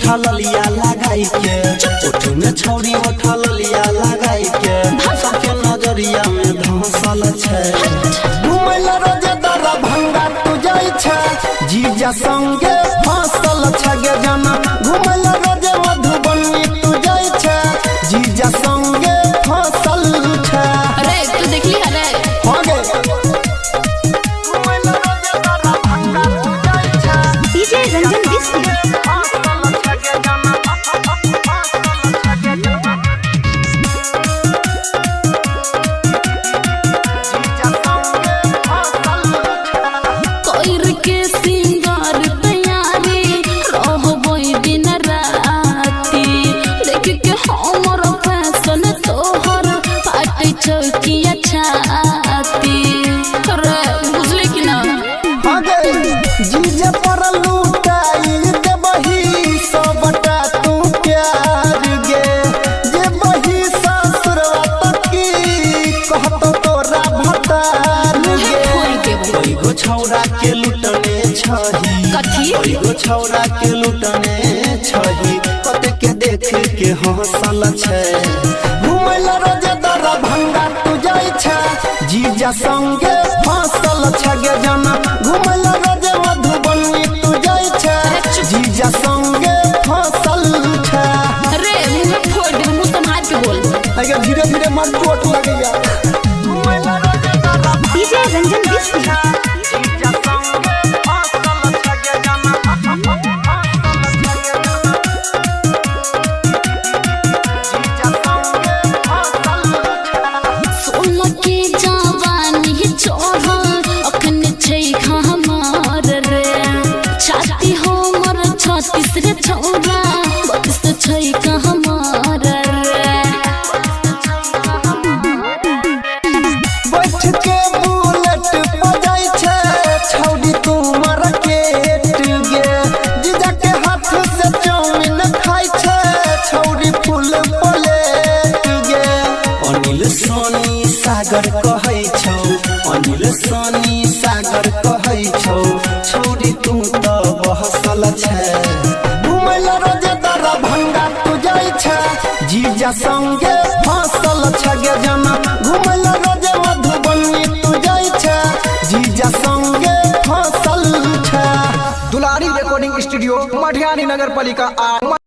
उठा ललिया लगाई के, ओठ में छौरी उठा ललिया लगाई के, सबके नजरिया में धंसल छै। घुमैल रोजे दरभंगा तू जाइ छै, जीजा संगे फसल छै गे जाना। घुमैल रोजे मधुबनी तू जाइ छै, जीजा संगे फसल छै। अरे तू देखली अरे। हाँ गे। घुमैल रोजे दरभंगा तू जाइ छै। डीजे रंजन बिस्री। फसल छै गे जाना। फसल छै गे जाना। जीजा संगे फसल छै। कोइर के सिंगार तैयारी रहबई दिन राती, देख के हमर फैशन तोहर फाटे चौकिया छाती। रे बुझली कि ना? आगे जीजे पर लूटाई देबही सबटा तू प्यार गे, जे बही ससुरवा त की कहतो तोरा भतार गे। फोड़ देबो। कईगो छौरा के लुटने छही। कथी? कईगो छौरा के लुटने छही, कते के देख के हंसल छै। घुमैल रोजे दरभंगा तू जाइ छै, जीजा संगे फसल छै गे जाना। घुमैल रोजे मधुबनी तू जाइ छै, जीजा संगे फसल छै। अरे मुंह में फोड़ देबो, मुंह संभाल के बोल। अगे धीरे धीरे मन चोट लगैया। घुमैल रोजे दरभंगा डीजे रंजन बिस्री। जीजा संगे फसल छै गे जाना। फसल छै गे जाना। जीजा संगे फसल छै। सोना के जवानी चढ़ल अखन छै हमार रे, छाती हमर 36 रे छौरा, 32 छै हमार रे। बैठ के बुलेट बजाई छै छौड़ी तू मार्केट गे, जीजा के हाथ से चाउमीन खाइ छै छौड़ी फुल प्लेट गे। अनिल सोनी सागर कहै छौ, अनिल सोनी सागर कहै छौ, छौड़ी तू त बहसल छै। घुमैल रोजे दरभंगा तू जाइ छै, जीजा संगे फसल छै गे जाना। घुमैल रोजे मधुबनी तू जाइ छै, जीजा संगे फसल छै। दुलारी रिकॉर्डिंग स्टूडियो, मटिहानी नगर पालिका आ।